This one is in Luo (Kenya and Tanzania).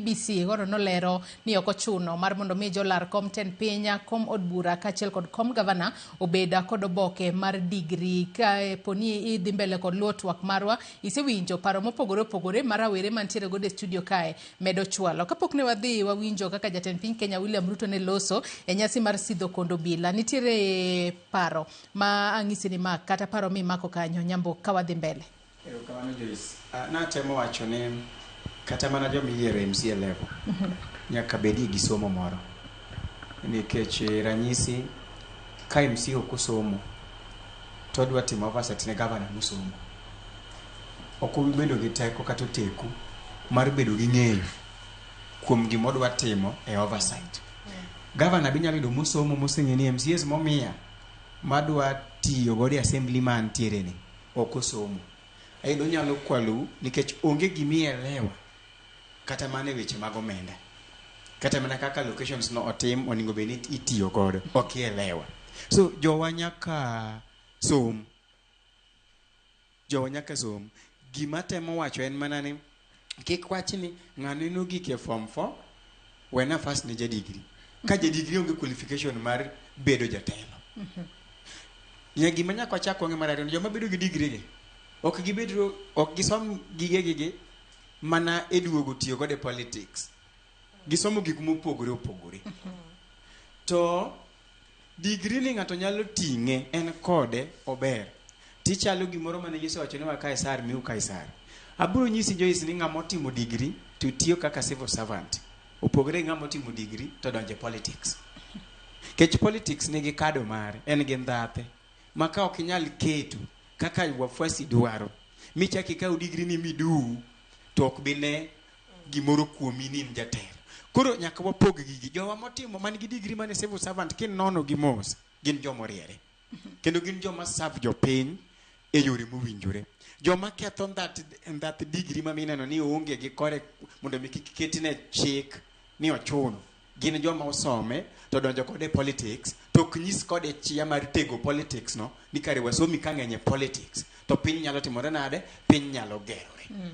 CBC koro nolero ni ok ochuno mar mondo mi jolar kom tend piny, kom od bura kaachiel kod kom gavana obed kod oboke mar degree. Ka poni idhi mbele kod luwo twak marwa, isewinjo paro mopogore opogore ma rawere mantiere godo e studio kae medo chwalo. Kapok ne wadhi wawinjo kaka jatend piny Kenya William Ruto ne loso e nyasi mar sidho kondo obila, nitiere paro ma ang'isi ni mak kata paro mimako kanyo Nyambo ka wadhi mbele. Erokamano Joyce. Natemo wacho ni kata mana joma iyiero MCA level nyaka bedie gi somo moro. Nikech ranyisi ka MCA ok osomo to odwa timo oversight ne gavana mosomo. Ok obi bedo gi teko kata oteku mar bedo gi ng'eyo kuom gima odwa timo e oversight. Gavana be inyalo yudo mosomo moseng'eyo ni MCAs momiya madwa tiyo godo e assembly ma antiere ni ok osomo. Aidha onyalo kwalou nikech onge gimielewa kata mana e weche mag omenda. Kata mana kaka locations no otim onego bed ni itiyo godo ok ielewa. So jowa nyaka som. Jowa nyaka som. Gima temo wacho en mana ni kik wach ni ng'ane nogik e form 4 we nafas ne ja degree. Ka ja degree onge qualification mar bedo jatelo. Nya gima nyaka wachak wang'e mar ariyo ni joma bedo gi degree gi ok gibed ok gisom gigegi gi mana e duogo tiyo godo e politics. Gisomo gik mopogore opogore. To degree ni ng'ato nyalo ting'e en kode ober. Tichalo gimoro mane Yesu owacho ni wa Kaisar miu Kaisar. Abiro nyisi Joyce ni ng'ama otimo degree to tiyo kaka civil servant. Opogore gi ng'ama otimo degree to donjo e politics. Kech politics nigi kado mare, en gi ndhathe. Ma ka ok inyal keto kaka wafuasi dwaro, michak ikaw degree ni miduw, to ok bine gimoro kuomi ni in jatelo. Koro nyaka wapog gigi. Jowa motimo man gi degree man e civil servant kinono gi mos, gin joma oriere. Kendo gin joma serve jopiny e yore mowinjore. Joma ketho ndhath degree ma mineno ni onge gi kore mondo mi kik ketne chik ni ochuno. Gin joma osome to donjo kode e politics to ok nyis kode chia mar tego politics no ni kare wasomi ka ng'eny e politics to piny nyalo timore nade? Piny nyalo gerore.